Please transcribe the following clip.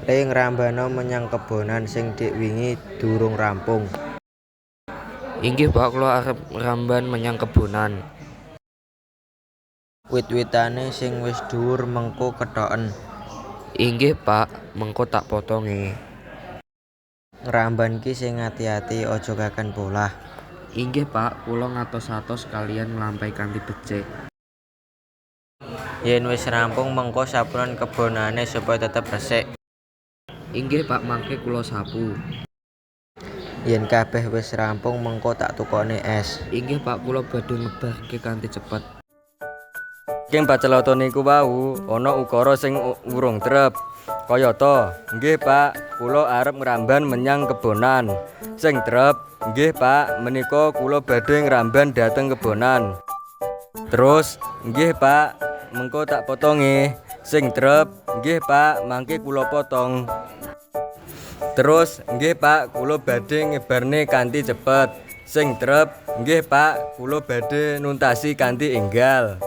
Le ngrambana menyang kebonan sing dik wingi durung rampung. Inggih Pak, kula arep ngramban menyang kebonan. Wit-witane sing wis dhuwur mengko kethoken. Inggih Pak, mengko tak potonge. Ngramban ki sing ati-ati aja kakean polah. Inggih Pak, kula ngatos-atos kaliyan nglampahi kanthi becik. Yen wis rampung mengko sapunen kebonane supaya tetep resik. Inggih Pak, mangke kula sapu. Yen kabeh wis rampung mengko tak tukokne es. Inggih Pak, kula badhe ngebarke kanthi cepet. Saking pacalata niku wau ana ukara sing urung trep. Kayata, "Nggih Pak, kula arep ngramban menyang kebonan." Sing trep, "Nggih Pak, menika kula badhe ngramban dhateng kebonan." Terus, "Nggih Pak, mengko tak potonge." Sing trep, "Nggih Pak, mangke kula potong." Terus, "Nggih Pak, kula badhe ngebarne kanthi cepet." Sing trep, "Nggih Pak, kula badhe nuntasi kanthi enggal."